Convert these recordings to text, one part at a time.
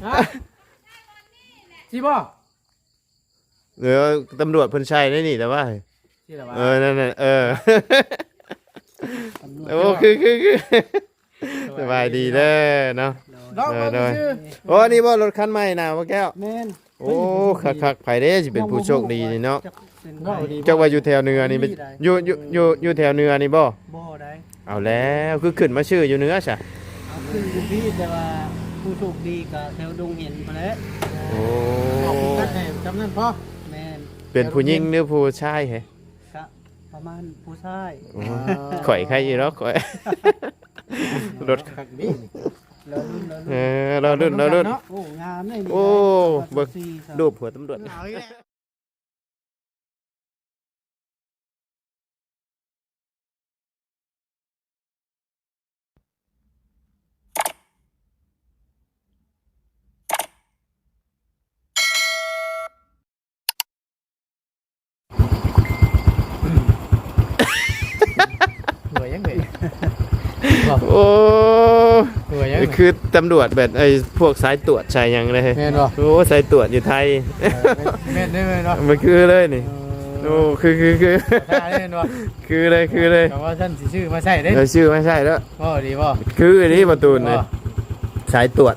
ฮะ สิบ่ เออ ตำรวจเพิ่นใส่ได้นี่ แต่ว่า สิล่ะวะ เออ นั่นน่ะ เออ ตำรวจ โอ้ คือ คือ คือ สบายดีเด้อเนาะ ลอง โดย เบิ่ง โดย ซื่อ โอ้ นี่บ่รถคันใหม่นะบ่แก้ว แม่น โอ้ คักๆ ไผเด้สิเป็นผู้โชคดีนี่เนาะ จักเป็นไผ เว้าดี จักว่าอยู่แถวเหนือนี่ มีได้ อยู่ อยู่ อยู่ อยู่แถวเหนือนี่บ่ บ่ได้ เอาแล้ว คือขึ้นมาชื่ออยู่เหนือซะ เอาขึ้นอยู่พี้ แต่ว่าผู้โชคดีก็แถวดงเห็นพุ้นแหละ โอ้ เอาผู้คัดให้จำนั้นพอ แม่น เป็นผู้หญิงหรือผู้ชายเหรอ ก็ประมาณผู้ชาย โอ้ ข่อยใครอยู่เนาะ ข่อย รถ คักดีนี่ รอลุ้น รอลุ้น เออ รอลุ้น รอลุ้น เนาะ โอ้ งามเลยนี่ โอ้ เบิ่ง สี่สาม รูปหัวตำรวจ เอาอีกแล้ว หัวยังไง โอ้ หัวยังไง คือตำรวจแบบไอ้พวกสายตรวจสายหยังเลย แม่นบ่ โอ้ สายตรวจอยู่ไทย เออ แม่น แม่นเด้อ แม่นบ่ มันคือเลยนี่ เออ โอ้ คือ คือ คือ ท่าเด้แม่นบ่ คือเลย คือเลย แต่ว่าท่านสิซื้อมาใส่เด้ เออ ซื้อมาใส่แล้ว บ่ดีบ่ คืออันนี้ประตูนเลย บ่ สายตรวจ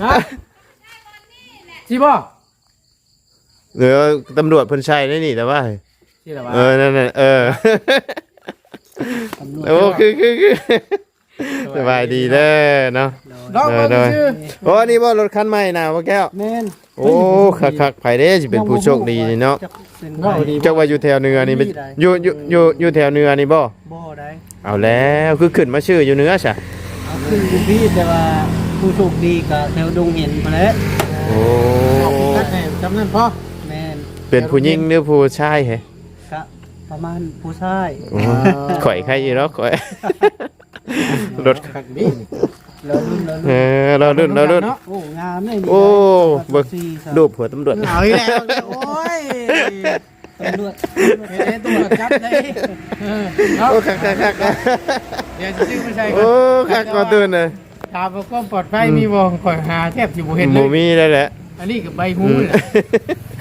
ฮะ สิบ่ เออ ตำรวจเพิ่นใส่ได้นี่ แต่ว่า สิล่ะวะ เออ นั่นน่ะ เออ ตำรวจ โอ้ คือ คือ คือ สบายดีเด้อเนาะ ลองเบิ่ง โดย ซื่อ โอ้ นี่บ่รถคันใหม่นะบ่แก้ว แม่น โอ้ คักๆ ไผเด้สิเป็นผู้โชคดีนี่เนาะ จักเป็นไผ เว้าดี จักว่าอยู่แถวเหนือนี่ มีได้ อยู่ อยู่ อยู่ อยู่แถวเหนือนี่บ่ บ่ได้ เอาแล้ว คือขึ้นมาชื่ออยู่เหนือซะ เอาขึ้นอยู่พี้ แต่ว่าผู้โชคดีก็แถวดงเห็นพุ้นแหละ โอ้ เอาผู้คัดให้จำนั้นพอ แม่น เป็นผู้หญิงหรือผู้ชายเหรอ ก็ประมาณผู้ชาย โอ้ ข่อยใครอยู่เนาะ ข่อย รถ คักดีนี่ รอลุ้น รอลุ้น เออ รอลุ้น รอลุ้น เนาะ โอ้ งามเลยนี่ โอ้ เบิ่ง สี่สาม รูปหัวตำรวจ เอาอีกแล้ว โอ้ย ตำรวจ เฮ็ดให้ตำรวจจับเลย เออ เนาะ โอ้ คักๆๆๆ เดี๋ยวสิซื้อมาใส่ก่อน โอ้ คักกว่าตื่นเลย ถามว่าความปลอดภัย อืม มีบ่ ข่อยหาแทบสิบ่เห็นเลย บ่มีแล้วแหละ อันนี้ก็ใบหู อืม แหละ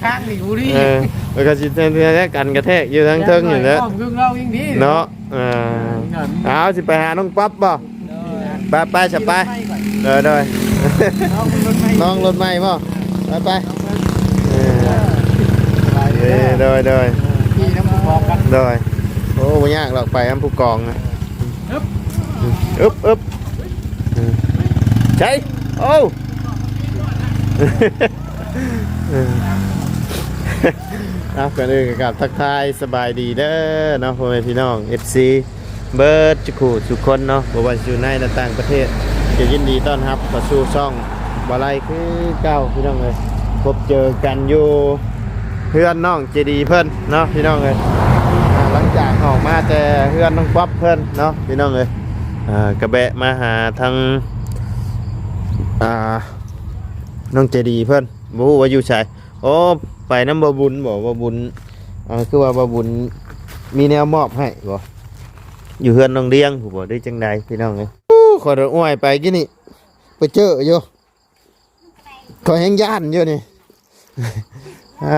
ค้างนี่อยู่นี่ เออ แล้วก็สิแทนๆ กันกระแทกอยู่ทั้งเทิงอยู่แล้ว อ้อมครึ่งเรายิ่งดี เนาะ เออ เอาสิไปหาน้องป๊อปบ่ โดย ไปๆ ซะไป โดย โดย น้องรถใหม่ น้องรถใหม่บ่ ไปๆ เออ สบายดี เออ โดย โดย เออ พี่น้ำผู้บอกกัน โดย โอ้ บ่ยากหรอก ไปนำผู้กองนะ อึ๊บ อึ๊บ อึ๊บ ใช่ โอ้ เอา ก่อนอื่นก็กราบทักทายสบายดีเด้อเนาะ พ่อแม่พี่น้อง เอฟซี เบิดจุคู่ทุกคนเนาะ บ่ว่าอยู่ในและต่างประเทศ ก็ยินดีต้อนรับเข้าสู่ช่องบ่าวไลคือเก่าพี่น้องเอ้ย พบเจอกันอยู่เฮือนน้องเจดีเพิ่นเนาะพี่น้องเอ้ย อ่า หลังจากออกมาแต่เฮือนน้องป๊อปเพิ่นเนาะพี่น้องเอ้ย อ่า ก็แวะมาหาทาง อ่า น้องเจดีเพิ่น บ่ฮู้ว่าอยู่ไส โอ้ ไปนำบ่าวบุญบ่ บ่าวบุญ อ่า คือว่าบ่าวบุญมีแนวมอบให้บ่ อยู่เฮือนน้องเลี้ยงพู้นบ่ หรือจั่งใดพี่น้องเอ้ย โอ้ ข้อยโดนอ้วยไปกี้นี่ ไปเจออยู่ ข้อยแฮงย้านอยู่นี่ อ่า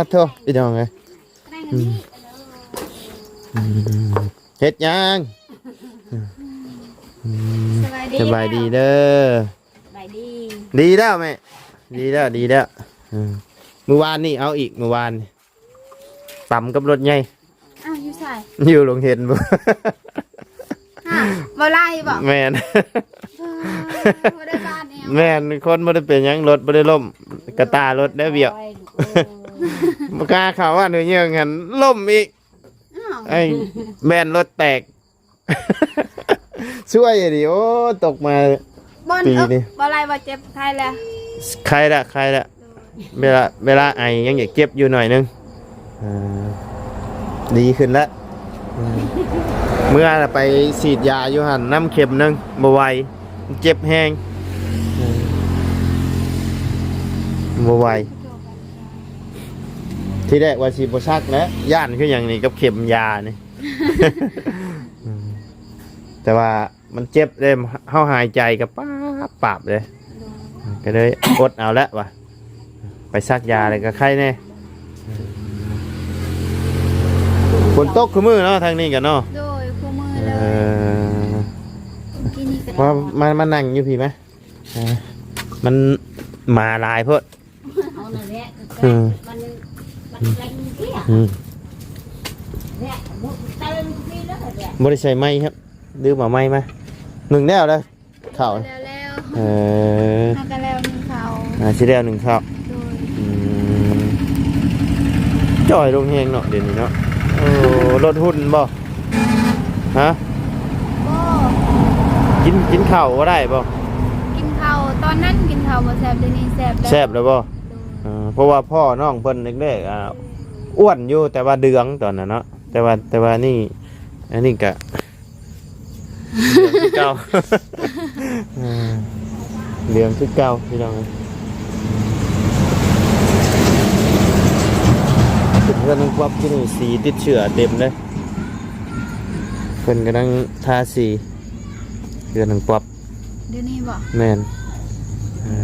โธ่ พี่น้องเอ้ย อืม อืม เฮ็ดหยัง อืม สบายดี สบายดีเด้อ สบายดี ดีแล้วแม่ ดีแล้ว ดีแล้ว อืม มื้อวานนี่เอาอีก มื้อวานนี่ ตำกับรถใหญ่ อ้าว อยู่ไส อยู่โรงเรียนบ่ ฮะ บ่ไล่บ่ แม่น เออ บ่ได้บาดแนว แม่น คนบ่ได้เป็นหยัง รถบ่ได้ล้ม กระตารถได้เบี้ยว โอ้ย บ่กล้าเข้าบ้านเฮาเยิ่งหั่นล้มอีก อ้าว ไอ้แว่นรถแตก ช่วยดิ โอ้ ตกมา บ่อน ปีนี้ เอิ๊ะ บ่ไล่บ่เจ็บ ไข้แล้ว ไข้ละ ไข้ละ เวลา เวลาไอยังอยากเจ็บอยู่หน่อยนึง อ่า ดีขึ้นแล้ว อืม เมื่อไปฉีดยาอยู่หั่น น้ำเข็มหนึ่ง บ่ไหว เจ็บแฮง อืม บ่ไหว ທີແລກວ່າຊິບໍ່ສັກແຫຼະ ຢ້ານຄືຫຍັງນີ້ ກັບເຂັມຢານີ້ ແຕ່ວ່າ ມັນເຈັບເດ້ ເຮົາຫາຍໃຈກໍປາບໆເດ້ ໂດຍ ກໍເລີຍອົດເອົາແຫຼະວ່າ ໄປສັກຢາແລ້ວກໍໄຄແດ່ ຝົນຕົກຄູ່ມື້ເນາະ ທາງນີ້ກໍເນາະ ໂດຍ ຄູ່ມື້ເລີຍ ເອີ ເມື່ອກີ້ນີ້ກໍ ມາ ມາ ມານັ່ງຢູ່ພີ້ມາ ເອີ ມັນໝາຫຼາຍໂພດ ເອົານັ້ນແຫຼະ ເອີ ມັນ ມັນແຮງເດ ອືມ ແຫຼະ ບໍ່ໄດ້ໃສ່ໄມ້ ລືມເອົາໄມ້ມາ ໜຶ້ງແລ້ວເດີ ເຂົ້າ ແລ້ວໆ ເອີ ເຮົາກໍແລ້ວໜຶ້ງເຂົ້າ ອ່າ ຊິແລ້ວໜຶ້ງເຂົ້າ ໂດຍ ອືມ ຈ່ອຍລົງແຮງເນາະ ດຽວນີ້ເນາະ ໂອ້ ລົດຫຸ່ນບໍ່ ຮະ ບໍ່ ກິນ ກິນເຂົ້າບໍ່ໄດ້ບໍ່ ກິນເຂົ້າ ຕອນນັ້ນກິນເຂົ້າບໍ່ແຊບ ດຽວນີ້ແຊບແລ້ວ ແຊບແລ້ວບໍ່ ໂດຍ ເອີ ເພາະວ່າພໍ່ນ້ອງເພິ່ນແລກໆ ອ່າ ອ້ວນຢູ່ ແຕ່ວ່າເດືອງຕອນນັ້ນເນາະ ແຕ່ວ່າ ແຕ່ວ່ານີ້ ອັນນີ້ກະ ເຫຼືອງຄືເກົ່າ ເອີ ເຫຼືອງຄືເກົ່າພີ່ນ້ອງເອີຍ ເປັນເຮືອນນ້ອງປັອບທີ່ນີ້ ສີຕິດເຊື້ອເຕັມເລີຍ ເພິ່ນກຳລັງທາສີ ເຮືອນນ້ອງປັອບ ດຽວນີ້ບໍ່ ແມ່ນ ເອີ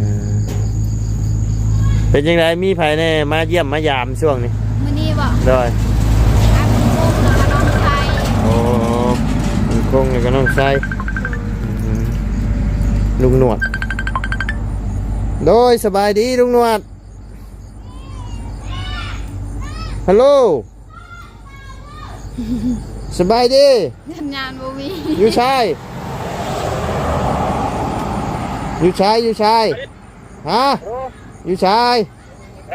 ເປັນຈັ່ງໃດ ມີໃຜແດ່ມາຢ້ຽມມາຢາມຊ່ວງນີ້? ມື້ນີ້ບໍ່? ໂດຍ ອ້າຍບຸນຄົງ ແລ້ວກໍນ້ອງໄຊ ໂອ້ ບຸນຄົງ ແລ້ວກໍນ້ອງໄຊ ອືມ ລຸງໜວດ ໂດຍ ສະບາຍດີລຸງໜວດ ຮັລໂຫຼ ສະບາຍດີ ສັນຍານບໍ່ມີ ຢູ່ໃສ ຢູ່ໃສ ຢູ່ໃສ ຮະ ໂອ້ ຢູ່ໃສ ກ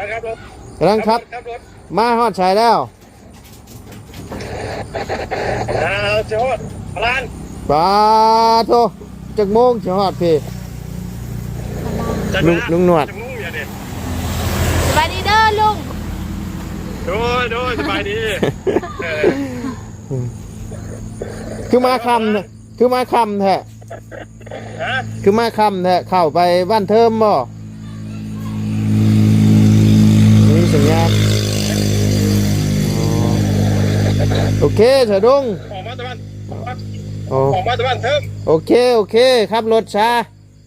ຳລັງຂັບ ກຳລັງຂັບ ຂັບລົດ ມາຮອດໃສແລ້ວ? ອ່າ ຊິຮອດພະລານ ປາໂທ ຈັກໂມງຊິຮອດພີ້? ຈັກ ລຸງ ນະ ລຸງໜວດ ຈັກໂມງດຽວນີ້? ສະບາຍດີເດີລຸງ ໂດຍ ໂດຍ ສະບາຍດີ ເອີ ຄືມາຄ່ຳ ຄືມາຄ່ຳແທ້? ຮະ? ຄືມາຄ່ຳແທ້? ເຂົ້າໄປບ້ານເທີມບໍ່? ມີສັນຍານ ອໍ ໂອເຄ ສະດົງ ອອກມາແຕ່ບ້ານ ອໍ ອອກມາແຕ່ບ້ານເທີມ ໂອເຄ ໂອເຄ ຂັບລົດຊາ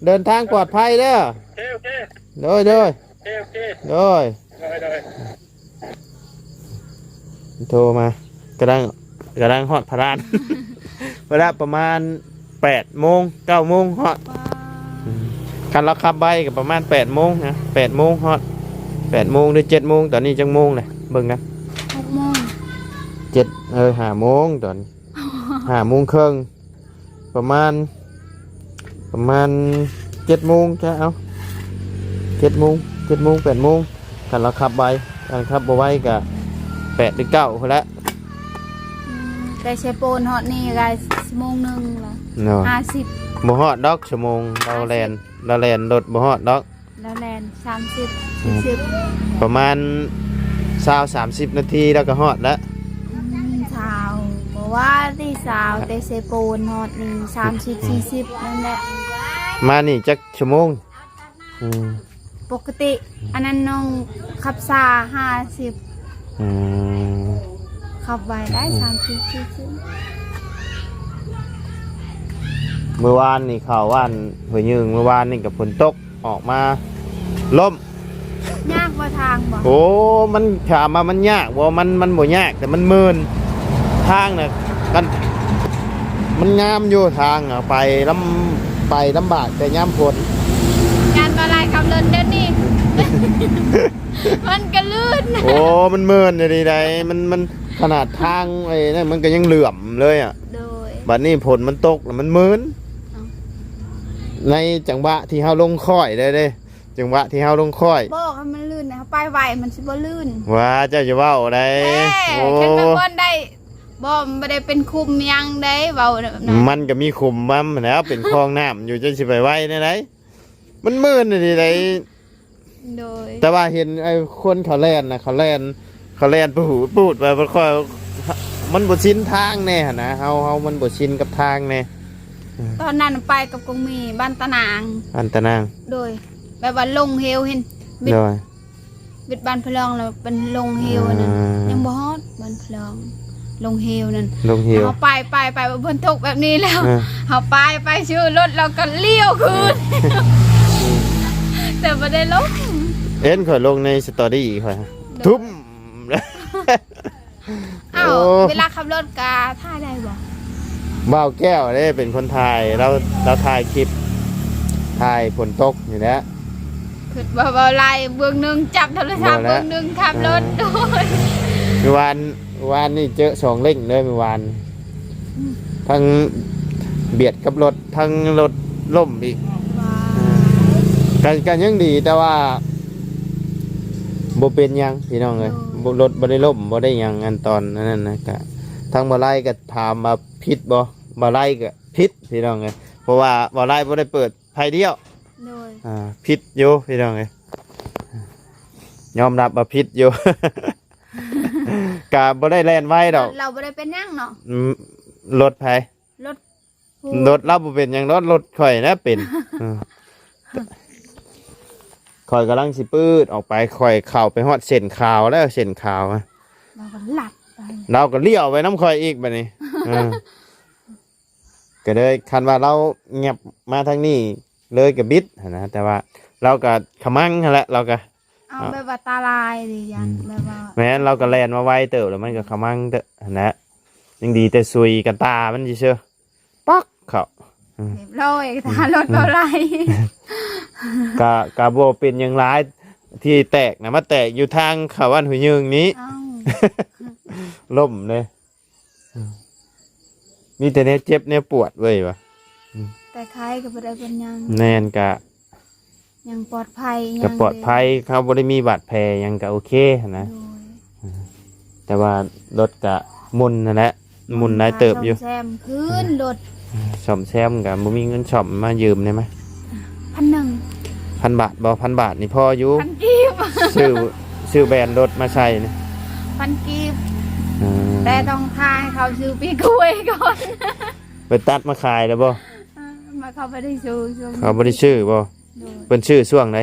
ເດີນທາງປອດໄພເດີ ໂອເຄ ໂອເຄ ໂດຍ ໂດຍ ໂອເຄ ໂອເຄ ໂດຍ ໂດຍ ໂດຍ ໂທມາ ກຳລັງ ກຳລັງຮອດພະລານ ເວລາປະມານແປດໂມງ ເກົ້າໂມງຮອດ ອືມ ຄັນລາວຂັບໄວກໍປະມານແປດໂມງນະ ແປດໂມງຮອດ ແປດໂມງ ຫຼື ເຈັດໂມງ ຕອນນີ້ຈັກໂມງແຫຼະ ເບິ່ງກັນ ຫົກໂມງ ເຈັດ ເອີ ຫ້າໂມງຕອນນີ້ ຫ້າໂມງເຄິ່ງ ປະມານ ປະມານເຈັດໂມງຈ້ະ ເອົາ ເຈັດໂມງ ເຈັດໂມງ ແປດໂມງ ຄັນລາວຂັບໄວ ຄັນຂັບບໍ່ໄວກະແປດຫຼືເກົ້າພຸ້ນແຫຼະ ອືມ ແຕ່ເຊໂປນຮອດນີ້ກະຊົ່ວໂມງໜຶ່ງລະ ເນາະ ຫ້າສິບ ບໍ່ຮອດດອກຊົ່ວໂມງ ລາວແລ່ນ ຫ້າສິບ ລາວແລ່ນລົດບໍ່ຮອດດອກ ລາວແລ່ນສາມສິບ ອືມ ສີ່ສິບ ປະມານຊາວ ສາມສິບນາທີລາວກໍຮອດແລ້ວ ອືມ ຊາວ ບໍ່ວ່າຕິ ຊາວ ແຕ່ເຊໂປນຮອດນີ້ສາມສິບ ສີ່ສິບນັ້ນແຫຼະ ມານີ້ຈັກຊົ່ວໂມງ? ອືມ ປົກກະຕິ ອັນນັ້ນນ້ອງຂັບຊ້າ ຫ້າສິບ ອືມ ຂັບໄວໄດ້ ອືມ ສາມສິບ ສີ່ສິບ ມື້ວານນີ້ເຂົ້າບ້ານຫ້ວຍຍືງ ມື້ວານນີ້ກໍຝົນຕົກ ອອກມາລົ້ມ ຍາກບໍ່ທາງບໍ່? ໂອ້ ມັນຖາມວ່າມັນຍາກບໍ່? ມັນ ມັນບໍ່ຍາກ ແຕ່ມັນເມີນ ທາງນະ ມັນ ມັນງາມຢູ່ທາງນະ ໄປລຳ ໄປລຳບາກແຕ່ຍາມຝົນ ຢ້ານບໍ່ຫຼາຍຂັບລົດດຽວນີ້ ມັນກະລື່ນ ໂອ້ ມັນເມີນອີ່ຫຼີໃດ ມັນ ມັນຂະໜາດທາງໄອ້ນັ້ນ ມັນກໍຍັງເຫຼື່ອມເລີຍອະ ໂດຍ ບາດນີ້ຝົນມັນຕົກແລ້ວມັນເມີນ ເອົ້າ ໃນຈັງຫວະທີ່ເຮົາລົງຄ້ອຍໄດ້ເດ້ ຈັງຫວະທີ່ເຮົາລົງຄ້ອຍ ບໍ່ ຄັນມັນລື່ນນະ ເຮົາໄປໄວມັນຊິບໍ່ລື່ນ ວ່າເຈົ້າຢ່າເວົ້າໄດ ແທ້ ໂອ້ ຄັນມັນບໍ່ໄດ້ ບໍ່ ມັນບໍ່ໄດ້ເປັນຂຸມຫຍັງໃດ ເວົ້າແບບນັ້ນ ມັນກໍມີຂຸມນຳຫັ້ນແຫຼ້ວ ເປັນຄອງນ້ຳຢູ່ ເຈົ້າຊິໄປໄວແນວໃດ ມັນເມີນອີ່ຫຼີໃດ ໂດຍ ແຕ່ວ່າເຫັນໄອ້ຄົນເຂົາແລ່ນນະ ເຂົາແລ່ນ ເຂົາແລ່ນປູດໆໄປ ມັນຄ່ອຍ ມັນບໍ່ຊິນທາງແດ່ຫັ້ນນະ ເຮົາ ເຮົາມັນບໍ່ຊິນກັບທາງແດ່ ຕອນນັ້ນໄປກັບກົງມີ ບ້ານຕານາງ ບ້ານຕານາງ ໂດຍ ແບບວ່າລົງເຫວເຫັນ ໂດຍ ເປັນບ້ານພະລອງ ແລ້ວເປັນລົງເຫວນັ້ນ ອ່າ ຍັງບໍ່ຮອດບ້ານພະລອງ ລົງເຫວນັ້ນ ລົງເຫວ ເຮົາໄປ ໄປ ໄປ ຝົນຕົກແບບນີ້ແລ້ວ ເອີ ເຮົາໄປ ໄປຊື່ລົດ ແລ້ວກໍລ້ຽວຄືນ ເອີ ແຕ່ບໍ່ໄດ້ລົງ ເຫັນຂ້ອຍລົງໃນສະຕໍຣີຂ້ອຍ ໂດຍ ທຸ່ມ ອ້າວ ໂອ້ ເວລາຂັບລົດກະຖ່າຍໄດ້ບໍ່? ບ່າວແກ້ວເດ້ເປັນຄົນຖ່າຍ ລາວ ລາວຖ່າຍຄລິບ ຖ່າຍຝົນຕົກນີ້ແຫຼະ ຄິດວ່າເວົ້າຫຼາຍ ເບື້ອງໜຶ່ງຈັບໂທລະສັບ ບໍ່ແຫຼະ ເບື້ອງໜຶ່ງຂັບລົດ ອ່າ ໂດຍ ມື້ວານ ວານນີ້ເຈີສອງເລັ່ງເລີຍມື້ວານ ອືມ ທັງບຽດກັບລົດ ທັງລົດລົ້ມອີກ ວ້າຍ ກະ ກະຍັງດີ ແຕ່ວ່າບໍ່ເປັນຫຍັງພີ່ນ້ອງເອີຍ ໂດຍ ບໍ່ ລົດບໍ່ໄດ້ລົ້ມ ບໍ່ໄດ້ຫຍັງ ອັນຕອນອັນນັ້ນນະ ກະທາງບ່າວໄລກະຖາມວ່າຜິດບໍ່? ບ່າວໄລກະຜິດພີ່ນ້ອງເອີຍ ເພາະວ່າບ່າວໄລບໍ່ໄດ້ເປີດໄຟລ້ຽວ ໂດຍ ອ່າ ຜິດຢູ່ພີ່ນ້ອງເອີຍ ຍອມຮັບວ່າຜິດຢູ່ ກະບໍ່ໄດ້ແລ່ນໄວດອກ ລົດລາວບໍ່ໄດ້ເປັນຫຍັງເນາະ ອືມ ລົດໃຜ? ລົດ ລົດລາວບໍ່ເປັນຫຍັງດອກ ລົດຂ້ອຍນະເປັນ ເອີ ຂ້ອຍກຳລັງຊິປືດອອກໄປ ຂ້ອຍເຂົ້າໄປຮອດເສັ້ນຂາວແລ້ວ ເສັ້ນຂາວ ລາວກໍລັດໄປ ລາວກໍລ້ຽວໄປນຳຂ້ອຍອີກບາດນີ້ ເອີ ກໍເລີຍ ຄັນວ່າລາວແຫງບມາທາງນີ້ເລີຍກໍບິດຫັ້ນນະ ແຕ່ວ່າລາວກໍຂະມັງຫັ້ນແຫຼະ ລາວກໍ ເອົາ ເອົາ ແບບວ່າຕາລາຍນີ້ ຢ້ານ ອືມ ແບບວ່າ ແມ່ນ ລາວກໍແລ່ນມາໄວເຕີບ ແລ້ວມັນກໍຂະມັງເຕີບຫັ້ນແຫຼະ ຍັງດີແຕ່ຊຸຍກັນຕາມັນຊື່ໆ ປັກເຂົ້າ ອືມ ຮຽບຮ້ອຍ ອືມ ຕາລົດບໍ່ໄຫຼ ກະ ກະບໍ່ເປັນຫຍັງຫຼາຍ ທີ່ແຕກນະ ມາແຕກຢູ່ທາງເຂົ້າບ້ານຫ້ວຍຍືງນີ້ ເອົ້າ ລົ້ມເດ້. ອືມ ມີແຕ່ແນວເຈັບແນວປວດເວີຍວ່າ ອືມ ແຕ່ໄຂ້ກໍບໍ່ໄດ້ເປັນຫຍັງ ແມ່ນ ກະຍັງປອດໄພ ກະປອດໄພ ເຮົາບໍ່ໄດ້ມີບາດແຜຫຍັງ ກະໂອເຄຫັ້ນນະ ໂດຍ ອືມ ແຕ່ວ່າລົດກະໝຸ່ນຫັ້ນແຫຼະ ໝຸ່ນຫຼາຍເຕີບຢູ່ ສ້ອມແຊມຄືນລົດ ອືມ ສ້ອມແຊມກະບໍ່ມີເງິນສ້ອມ ມາຢືມໄດ້ໄໝ? ພັນໜຶ່ງ ພັນບາດບໍ່? ພັນບາດນີ້ພໍຢູ່ ພັນກີບ ຊື້ ຊື້ແບຣນລົດມາໃສ່ນີ້ ພັນກີບ ອືມ ແຕ່ຕ້ອງຖ້າໃຫ້ເຂົາຊື້ປີກລ້ວຍກ່ອນ ໄປຕັດມາຂາຍແລ້ວບໍ່? ເອີ ມາເຂົາບໍ່ໄດ້ຊື້ ຊ່ວງ ເຂົາບໍ່ໄດ້ຊື້ບໍ່? ໂດຍ ເພິ່ນຊື້ຊ່ວງໃດ?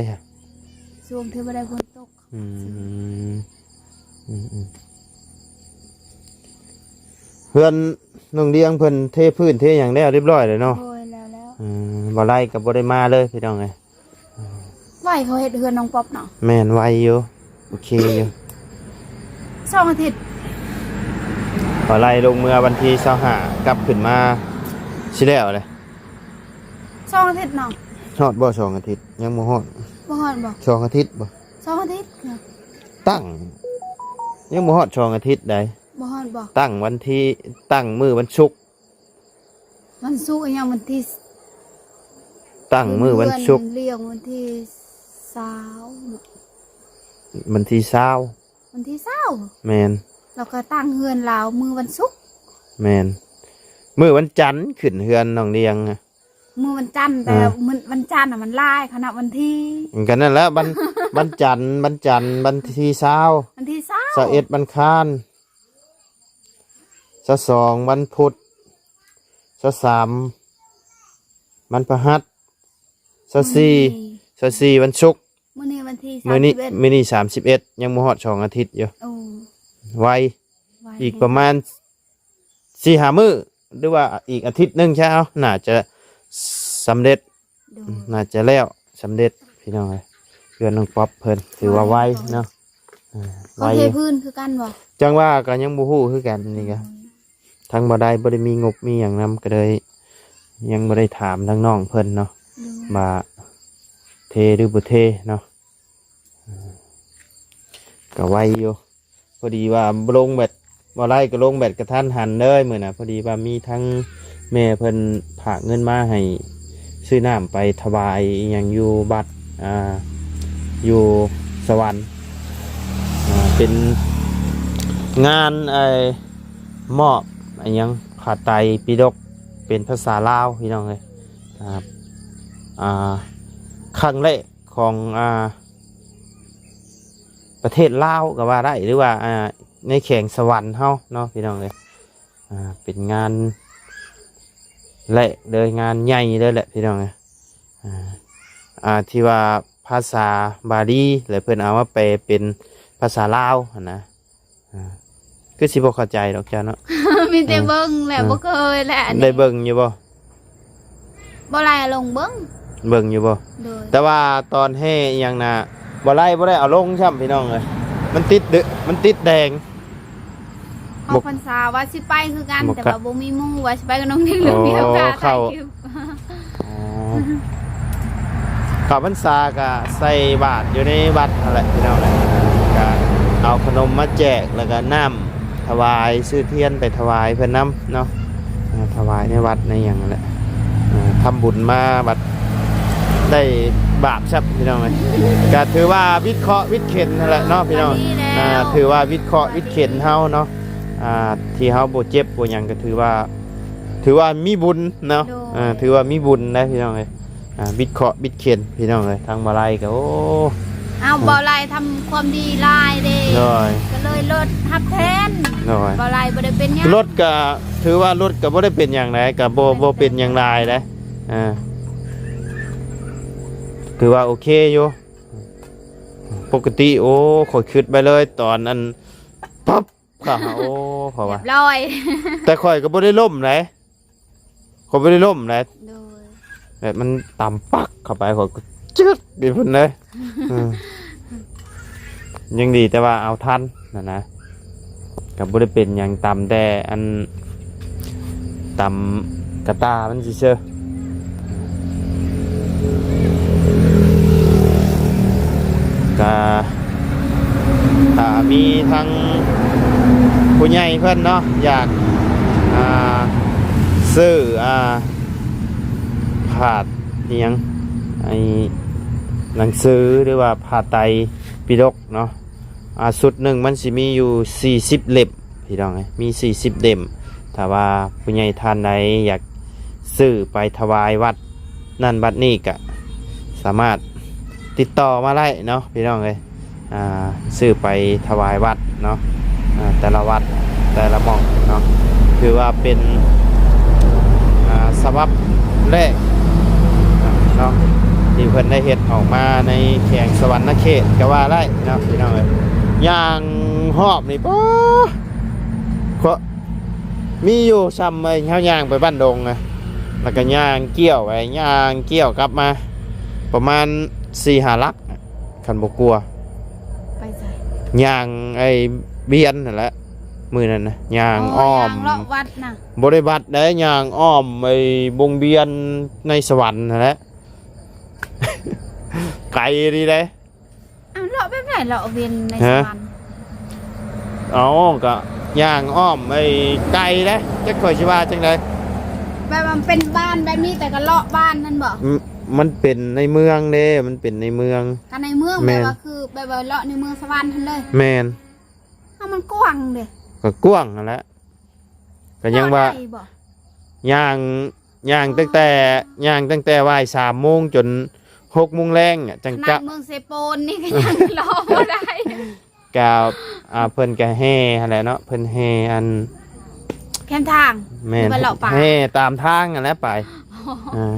ຊ່ວງທີ່ບໍ່ໄດ້ຝົນຕົກ ອືມ ອືມໆ ເຮືອນນ້ອງດຽງເພິ່ນເທພື້ນເທຫຍັງແລ້ວຮຽບຮ້ອຍແລ້ວເນາະ? ໂດຍ ແລ້ວໆ ອືມ ບໍ່ໄລ່ກໍບໍ່ໄດ້ມາເລີຍພີ່ນ້ອງເອີຍ ໄວເຂົາເຮັດເຮືອນນ້ອງປັອບເນາະ ແມ່ນ ໄວຢູ່ ໂອເຄຢູ່ ສອງອາທິດ ບໍ່ໄລ່ລົງເມືອວັນທີຊາວຫ້າ ກັບຂຶ້ນມາຊິແລ້ວເລີຍ ສອງອາທິດເນາະ ຮອດບໍ່ສອງອາທິດ? ຍັງບໍ່ຮອດ ບໍ່ຮອດບໍ່? ສອງອາທິດບໍ່? ສອງອາທິດ ຕັ້ງ ຍັງບໍ່ຮອດສອງອາທິດໃດ ບໍ່ຮອດບໍ່? ຕັ້ງວັນທີ ຕັ້ງມື້ວັນສຸກ ວັນສຸກອີຫຍັງ ວັນທີ ຕັ້ງມື້ວັນສຸກ ເລື່ອງວັນທີຊາວເນາະ ວັນທີຊາວ ວັນທີຊາວ ແມ່ນ ແລ້ວກໍຕັ້ງເຮືອນລາວມື້ວັນສຸກ ແມ່ນ ມື້ວັນຈັນຂຶ້ນເຮືອນນ້ອງດຽງ ມື້ວັນຈັນ ແຕ່ ເອີ ມື້ວັນຈັນນະມັນຫຼາຍ ເຂົານັບວັນທີ ກໍນັ້ນແຫຼະ ວັນ ວັນຈັນ ວັນຈັນ ວັນທີຊາວ ວັນທີຊາວ ຊາວເອັດວັນຄານ ຊາວສອງວັນພຸດ ຊາວສາມວັນພະຫັດ ຊາວສີ່ ມື້ນີ້ ຊາວສີ່ວັນສຸກ ມື້ນີ້ວັນທີ ມື້ນີ້ ສາມສິບເອັດ ມື້ນີ້ສາມສິບເອັດ ຍັງບໍ່ຮອດສອງອາທິດຢູ່ ໂອ້ ໄວ ໄວ ອີກປະມານສີ່ຫ້າມື້ ຫຼືວ່າອີກອາທິດໜຶ່ງຊະ ເອົາ ໜ້າຈະສຳເລັດ ໂດຍ ໜ້າຈະແລ້ວສຳເລັດພີ່ນ້ອງເອີຍ ເຮືອນນ້ອງປັອບເພິ່ນ ຖືວ່າໄວເນາະ ເອີ ໄວ ເຂົາເທພື້ນຄືກັນບໍ່? ຈັ່ງວ່າກໍຍັງບໍ່ຮູ້ຄືກັນນີ້ກະ ໂດຍ ທັງບໍ່ໄດ້ ບໍ່ໄດ້ມີງົບມີຫຍັງນຳ ກໍເລີຍຍັງບໍ່ໄດ້ຖາມທາງນ້ອງເພິ່ນເນາະ ໂດຍ ວ່າເທຫຼືບໍ່ເທເນາະ ກໍໄວຢູ່ ພໍດີວ່າລົງແບັດ ບໍ່ໄດ້ກໍລົງແບັດກະທັນຫັນເລີຍມື້ນະ ພໍດີວ່າມີທັງແມ່ເພິ່ນຝາກເງິນມາໃຫ້ຊື້ນ້ຳໄປຖວາຍອີ່ຫຍັງຢູ່ວັດ ອ່າ ຢູ່ສະຫວັນ ອ່າ ເປັນງານ ໄອ້ ມອບອີ່ຫຍັງ ຜ້າໄຕປິດົກ ເປັນພາສາລາວ ພີ່ນ້ອງເອີຍ ອ່າ ອ່າ ຄັ້ງແລກຂອງ ອ່າ ປະເທດລາວກໍວ່າໄດ້ ຫຼືວ່າ ອ່າ ໃນແຂວງສະຫວັນເຮົາເນາະ ພີ່ນ້ອງເອີຍ ອ່າ ເປັນງານແລກເລີຍ ງານໃຫຍ່ເລີຍແຫຼະ ພີ່ນ້ອງເອີຍ ອ່າ ອ່າ ທີ່ວ່າ ພາສາບາລີ ແລ້ວເພິ່ນເອົາມາແປເປັນພາສາລາວຫັ້ນນະ. ອ່າ ຄືຊິບໍ່ເຂົ້າໃຈດອກເຈົ້າເນາະ. ມີແຕ່ເບິ່ງແຫຼະ ອ່າ ບໍ່ເຄີຍແຫຼະ ໄດ້ເບິ່ງຢູ່ບໍ່? ບໍ່ໄດ້ເອົາລົງເບິ່ງ. ເບິ່ງຢູ່ບໍ່? ໂດຍ. ແຕ່ວ່າຕອນແຫ່ອີ່ຫຍັງນະ ບໍ່ໄດ້ ບໍ່ໄດ້ເອົາລົງຊ້ຳ ພີ່ນ້ອງເອີຍ ມັນຕິດເດ ມັນຕິດແດງ. ອອກພັນສາວ່າຊິໄປຄືກັນ ບໍ່ ແຕ່ວ່າບໍ່ມີໝູ່ ວ່າຊິໄປກັບນ້ອງນິງ ອໍ ເລື່ອງດຽວກັນ ເຂົ້າ ຖ່າຍຄລິບ. ອໍ ເຂົ້າພັນສາກະໃສ່ບາດຢູ່ໃນວັດຫັ້ນແຫຼະ ພີ່ນ້ອງເອີຍ ກະເອົາຂະໜົມມາແຈກ ແລ້ວກະນ້ຳຖວາຍ ຊື້ທຽນໄປຖວາຍເພິ່ນນຳເນາະ. ອ່າ ຖວາຍໃນວັດໃນຫຍັງຫັ້ນແຫຼະ. ອ່າ ທຳບຸນມາບັດໄດ້ບາບຊ້ຳ ພີ່ນ້ອງເອີຍ ກະຖືວ່າວິດເຄາະວິດເຂັນຫັ້ນແຫຼະເນາະ ພີ່ນ້ອງ. ອ່າ ຖືວ່າວິດເຄາະວິດເຂັນເຮົາເນາະ ອ່າ ທີ່ເຮົາບໍ່ເຈັບບໍ່ຫຍັງ ກໍຖືວ່າ ຖືວ່າມີບຸນເນາະ. ໂດຍ. ອ່າ ຖືວ່າມີບຸນໄດ໋ ພີ່ນ້ອງເອີຍ. ອ່າ ວິດເຄາະວິດເຂັນ ພີ່ນ້ອງເອີຍ ທາງບ່າວໄລກໍ ໂອ້ ເອົາ ເອີ ບ່າວໄລທຳຄວາມດີຫຼາຍເດ້. ໂດຍ. ກໍເລີຍລົດຮັບແທນ. ໂດຍ. ບ່າວໄລບໍ່ໄດ້ເປັນຫຍັງ ລົດກໍຖືວ່າລົດກໍບໍ່ໄດ້ເປັນຫຍັງໃດ ກໍບໍ່ ບໍ່ເປັນຫຍັງຫຼາຍໃດ. ອ່າ ຖືວ່າໂອເຄຢູ່. ປົກກະຕິ ໂອ້ ຂ້ອຍຄິດໄປເລີຍ ຕອນອັນປັບ ຂ້າ ໂອ້ ຂ້ອຍວ່າ ຮຽບຮ້ອຍ ແຕ່ຂ້ອຍກໍບໍ່ໄດ້ລົ້ມໃດ ຂ້ອຍບໍ່ໄດ້ລົ້ມໃດ. ໂດຍ. ແບບມັນຕຳປັກເຂົ້າໄປ ຂ້ອຍກໍຈຶກຢູ່ພຸ້ນເດ້. ເອີ ຍັງດີແຕ່ວ່າເອົາທັນຫັ້ນນະ ກໍບໍ່ໄດ້ເປັນຫຍັງ ຕຳແຕ່ອັນ ຕຳກະຕ່າມັນຊື່ໆ. ກະຖ້າມີທາງຜູ້ໃຫຍ່ເພິ່ນເນາະ ຢາກ ອ່າ ຊື້ ອ່າ ພາດອີ່ຫຍັງ ໄອ້ໜັງສື ຫຼືວ່າຜ້າໄຕປິດົກເນາະ ອ່າ ຊຸດໜຶ່ງມັນຊິມີຢູ່ສີ່ສິບເຫຼັ້ມ ພີ່ນ້ອງເອີຍ ມີສີ່ສິບເຫຼັ້ມ. ຖ້າວ່າຜູ້ໃຫຍ່ທ່ານໃດຢາກຊື້ໄປຖວາຍວັດນັ້ນວັດນີ້ ກະສາມາດຕິດຕໍ່ມາໄດ້ເນາະ ພີ່ນ້ອງເອີຍ. ອ່າ ຊື້ໄປຖວາຍວັດເນາະ ອ່າ ແຕ່ລະວັດແຕ່ລະໝ່ອງເນາະ ຖືວ່າເປັນ ອ່າ ສະບັບແລກເນາະ ທີ່ເພິ່ນໄດ້ເຮັດອອກມາໃນແຂວງສະຫວັນນະເຂດກໍວ່າໄດ້ເນາະ ພີ່ນ້ອງເອີຍ. ຍ່າງຮອບນີ້ ປາ ເພາະມີຢູ່ຊ່ຳໄອ້ເຮົາຍ່າງໄປບ້ານດົງນະ ແລ້ວກໍຍ່າງກ່ຽວໄປ ຍ່າງກ່ຽວກັບມາ ປະມານສີ່ຫ້າຫຼັກ ຄັນບໍ່ກົວ ໄປໃສ? ຍ່າງໄອ້ວຽນຫັ້ນແຫຼະ ມື້ນັ້ນນະ ຍ່າງ ອໍ ອ້ອມ ຍ່າງເລາະວັດນະ. ບໍ່ໄດ້ວັດໃດ ຍ່າງອ້ອມໄອ້ວົງວຽນໃນສະຫວັນຫັ້ນແຫຼະ ໄກດີໃດ. ອ້າວ ເລາະແບບໃດ ເລາະວຽນໃນ ຮະ? ສະຫວັນ? ເອົາ ກະຍ່າງອ້ອມໄອ້ໄກເດ້ ຈັກຂ້ອຍຊິວ່າຈັ່ງໃດ ແບບວ່າມັນເປັນບ້ານແບບນີ້ ແຕ່ກໍເລາະບ້ານນັ້ນບໍ່? ອືມ ມັນເປັນໃນເມືອງເດ້ ມັນເປັນໃນເມືອງ. ກໍໃນເມືອງ ແມ່ນ ແບບວ່າຄືແບບວ່າເລາະໃນເມືອງສະຫວັນຫັ້ນເລີຍ. ແມ່ນ. ເອົາ ມັນກວ້າງເດ້. ກໍກວ້າງຫັ້ນແຫຼະ ກໍຍັງວ່າ ຍ່າງ ຍ່າງຕັ້ງແຕ່ ຍ່າງຕັ້ງແຕ່ບ່າຍສາມໂມງຈົນຫົກໂມງແລງ ຈັ່ງ ຂະໜາດເມືອງເຊໂປນນີ້ກໍຍັງເລາະບໍ່ໄດ້. ກໍ ອ່າ ເພິ່ນກໍແຫ່ຫັ້ນແຫຼະເນາະ ເພິ່ນແຫ່ອັນ ແຄມທາງ ແມ່ນ ແຫ່ຕາມທາງຫັ້ນແຫຼະໄປ. ອ່າ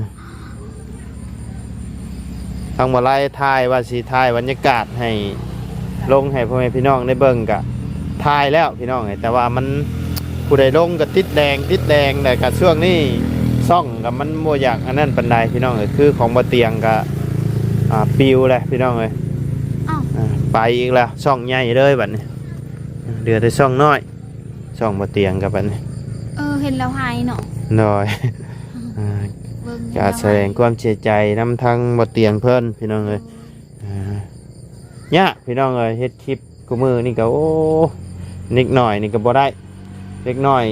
ທາງບໍ່ໄລຖ່າຍ ວ່າຊິຖ່າຍບັນຍາກາດໃຫ້ລົງໃຫ້ພໍ່ແມ່ພີ່ນ້ອງໄດ້ເບິ່ງ ກະຖ່າຍແລ້ວພີ່ນ້ອງເອີຍ ແຕ່ວ່າມັນ ຜູ້ໃດລົງກະຕິດແດງ ຕິດແດງ ແລ້ວກະຊ່ວງນີ້ຊ່ອງກະມັນບໍ່ຢາກອັນນັ້ນປານໃດພີ່ນ້ອງເອີຍ. ຄືຂອງບໍ່ຕຽງກະ ອ່າ ປິວແຫຼະພີ່ນ້ອງເອີຍ. ອ້າວ ອ່າ ໄປອີກແລ້ວ ຊ່ອງໃຫຍ່ເລີຍບັດນີ້ ເຫຼືອແຕ່ຊ່ອງນ້ອຍ. ຊ່ອງບໍ່ຕຽງກັບອັນນີ້ ເອີ ເຫັນແລ້ວຫາຍເນາະ. ໂດຍ ອ່າ ເບິ່ງ ກະສະແດງຄວາມເສຍໃຈນຳທາງບໍ່ຕຽງເພິ່ນພີ່ນ້ອງເອີຍ. ໂດຍ ອ່າ ຍາກພີ່ນ້ອງເອີຍ ເຮັດຄລິບຄູ່ມື້ນີ້ກະ ໂອ້ ເດັກນ້ອຍນີ້ກະບໍ່ໄດ້ ເດັກນ້ອຍ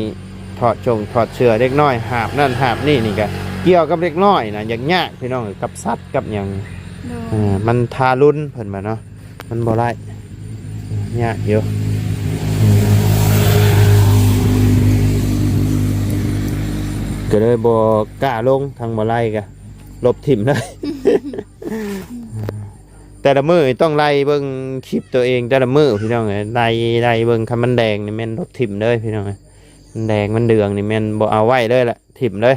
ຖອດຊົງຖອດເສື້ອ ເດັກນ້ອຍຫາບນັ້ນຫາບນີ້ນີ້ກະ ກ່ຽວກັບເດັກນ້ອຍນະ ຍາກໆ ພີ່ນ້ອງເອີຍ ກັບສັດກັບຫຍັງ. ໂດຍ ອ່າ ມັນທາລຸນເພິ່ນວ່າເນາະ. ມັນບໍ່ໄດ້ ຍາກຢູ່ ກໍເລີຍບໍ່ກ້າລົງ ທາງບໍ່ໄລ່ກໍລົບຖິ້ມເລີຍ. ແຕ່ລະມື້ນີ້ຕ້ອງໄລ່ເບິ່ງຄລິບຕົວເອງແຕ່ລະມື້ ພີ່ນ້ອງເອີຍ ໄລ່ ໄລ່ເບິ່ງ ຄັນມັນແດງນີ້ແມ່ນລົບຖິ້ມເລີຍ ພີ່ນ້ອງເອີຍ ມັນແດງມັນເດືອງນີ້ແມ່ນບໍ່ເອົາໄວ້ເລີຍລະ ຖິ້ມເລີຍ.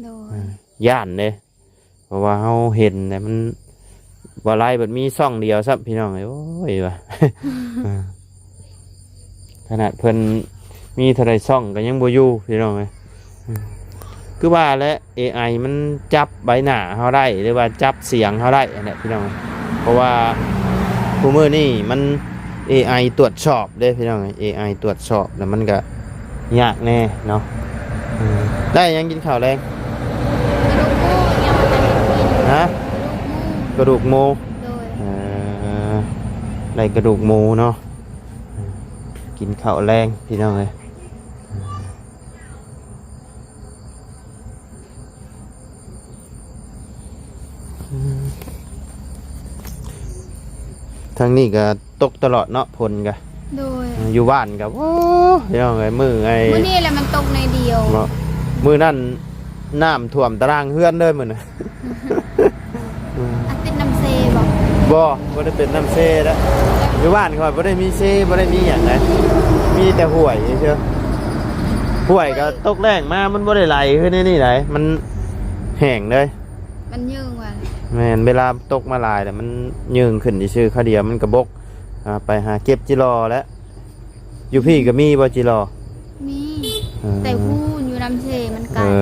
ໂດຍ ອ່າ ຢ້ານເດ້ ເພາະວ່າເຮົາເຫັນແລ້ວມັນ ບໍ່ຫຼາຍ ບັດມີຊ່ອງດຽວຊ້ຳ ພີ່ນ້ອງເອີຍ ໂອ້ຍວ່າ ຂະໜາດເພິ່ນມີເທົ່າໃດຊ່ອງກໍຍັງບໍ່ຢູ່ ພີ່ນ້ອງເອີຍ. ຄືວ່າແຫຼະ ເອໄອມັນຈັບໃບໜ້າເຮົາໄດ້ ຫຼືວ່າຈັບສຽງເຮົາໄດ້ຫັ້ນແຫຼະ ພີ່ນ້ອງ. ເພາະວ່າຄູ່ມື້ນີ້ມັນ ເອໄອຕວດສອບເດ້ ພີ່ນ້ອງເອີຍ ເອໄອຕວດສອບ ແລ້ວມັນກະຍາກແດ່ເນາະ. ໄດ້ຫຍັງກິນເຂົ້າແລງ? ກະດູກໝູ ຍັງບໍ່ທັນໄດ້ກິນ. ຮະ? ກະດູກໝູ. ກະດູກໝູ. ໂດຍ. ເອີ ໄດ້ກະດູກໝູເນາະ. ກິນເຂົ້າແລງ ພີ່ນ້ອງເອີຍ. ທາງນີ້ກໍຕົກຕະຫຼອດເນາະ ຝົນກໍ. ໂດຍ. ຢູ່ບ້ານກໍ ໂອ້ ພີ່ນ້ອງເອີຍ ມື້ໄອ້ ມື້ນີ້ແຫຼະມັນຕົກໜ້ອຍດຽວ. ເນາະ ມື້ນັ້ນນ້ຳຖ້ວມຕາລ່າງເຮືອນເລີຍມື້ນັ້ນ. ອືມ ອັນເປັນນ້ຳເຊບໍ່? ບໍ່ ບໍ່ໄດ້ເປັນນ້ຳເຊເດ້. ຢູ່ບ້ານຂ້ອຍບໍ່ໄດ້ມີເຊ ບໍ່ໄດ້ມີຫຍັງໃດ ມີແຕ່ຫ້ວຍເຊີ. ຫ້ວຍກໍຕົກແລ້ງມາ ມັນບໍ່ໄດ້ໄຫຼຄືໃນນີ້ໃດ ມັນແຫ້ງເດ້. ມັນເຍີ້ງວ່າ. ແມ່ນ ເວລາຕົກມາຫຼາຍແລ້ວມັນເຍີ້ງຂຶ້ນຊື່ໆ ຄາວດຽວມັນກະບົກ. ອ່າ ໄປຫາເກັບຈິລໍແລ້ວ. ຢູ່ພີ້ກໍມີບໍ່ຈິລໍ? ມີ. ເອີ ແຕ່ພຸ້ນຢູ່ນ້ຳເຊມັນໄກ. ເອີ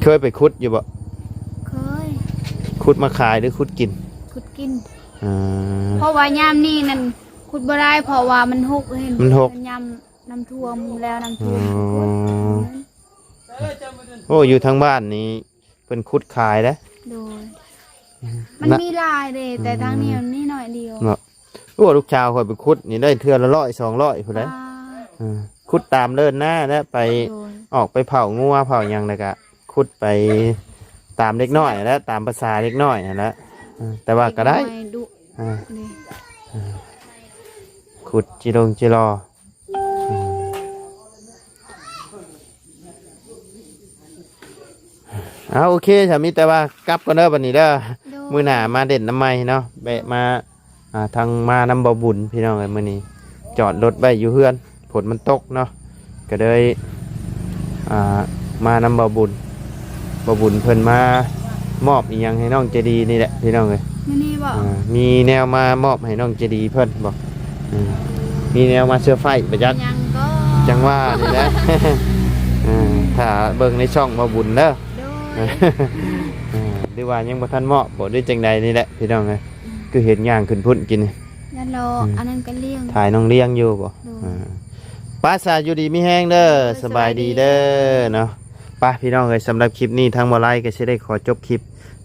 ເຄີຍໄປຂຸດຢູ່ບໍ່? ເຄີຍ. ຂຸດມາຂາຍຫຼືຂຸດກິນ? ຂຸດກິນ. ເອີ ເພາະວ່າຍາມນີ້ນັ້ນຂຸດບໍ່ໄດ້ ເພາະວ່າມັນຫົກ ເຫັນມັນຫົກ ຍາມນ້ຳຖ້ວມແລ້ວ ນ້ຳຖ້ວມ. ອໍ ໂອ້ ຢູ່ທາງບ້ານນີ້ ເພິ່ນຂຸດຂາຍເດ້. ໂດຍ. ມັນ ນະ ມີຫຼາຍເດ້ ແຕ່ທາງນີ້ມັນມີໜ້ອຍດຽວເນາະ. ໂອ້ ລູກສາວຂ້ອຍໄປຂຸດນີ້ໄດ້ເທື່ອລະຮ້ອຍສອງຮ້ອຍພຸ້ນແຫຼະ. ອ່າ ເອີ ຂຸດຕາມເດີ່ນນາແຫຼະ ໄປ. ໂດຍ. ອອກໄປເຜົາງົວເຜົາຫຍັງ ແລ້ວກະຂຸດໄປຕາມເດັກນ້ອຍຫັ້ນແຫຼະ ຕາມພາສາເດັກນ້ອຍຫັ້ນແຫຼະ. ເອີ ແຕ່ວ່າກໍໄດ້. ເດັກນ້ອຍດຸ. ອ່າ ນີ້ ຂຸດຈິລົງຈິລໍ. ເອົາ ໂອເຄ ສາມີແຕ່ວ່າກັບກ່ອນເດີບັດນີ້ເດີ. ໂດຍ. ມື້ໜ້າມາເດັ່ນນຳໃໝ່ເນາະ ແວະມາ ອ່າ ທາງມານຳບ່າວບຸນ ພີ່ນ້ອງເອີຍ. ມື້ນີ້ຈອດລົດໄວ້ຢູ່ເຮືອນ ຝົນມັນຕົກເນາະ ກໍເລີຍ ອ່າ ມານຳບ່າວບຸນ. ບ່າວບຸນເພິ່ນມາມອບອີ່ຫຍັງໃຫ້ນ້ອງໃຈດີນີ້ແຫຼະ ພີ່ນ້ອງເອີຍ. ມື້ນີ້ບໍ່? ອ່າ ມີແນວມາມອບໃຫ້ນ້ອງໃຈດີເພິ່ນບໍ່? ອືມ ມີແນວມາເຊີໄພຣສ໌ບໍ່ຈັກ. ຫຍັງກໍ ຈັ່ງວ່ານີ້ແຫຼະ. ເອີ ຖ້າເບິ່ງໃນຊ່ອງບ່າວບຸນເດີ. ໂດຍ. ເອີ ຫຼືວ່າຍັງບໍ່ທັນມອບບໍ່ ຫຼືຈັ່ງໃດນີ້ແຫຼະ ພີ່ນ້ອງເອີຍ. ອືມ ຄືເຫັນຍ່າງຂຶ້ນພຸ້ນກິນນີ້. ຢ່າລໍ. ອືມ ອັນນັ້ນກໍລ້ຽງ ຖ່າຍນ້ອງລ້ຽງຢູ່ບໍ່? ໂດຍ. ອ່າ ໄປສາ ຢູ່ດີມີແຮງເດີ. ໂດຍ. ສະບາຍດີເດີ. ສະບາຍດີເນາະ. ໄປພີ່ນ້ອງເອີຍ ສຳລັບຄລິບນີ້ທາງບໍ່ໄລກໍຊິໄດ້ຂໍຈົບຄລິບ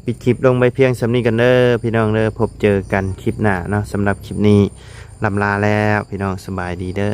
ປິດຄລິບລົງໄວ້ພຽງສ່ຳນີ້ກັນເດີພີ່ນ້ອງເດີ. ພົບເຈີກັນຄລິບໜ້າເນາະ. ສຳລັບຄລິບນີ້ລ່ຳລາແລ້ວພີ່ນ້ອງ ສະບາຍດີເດີ.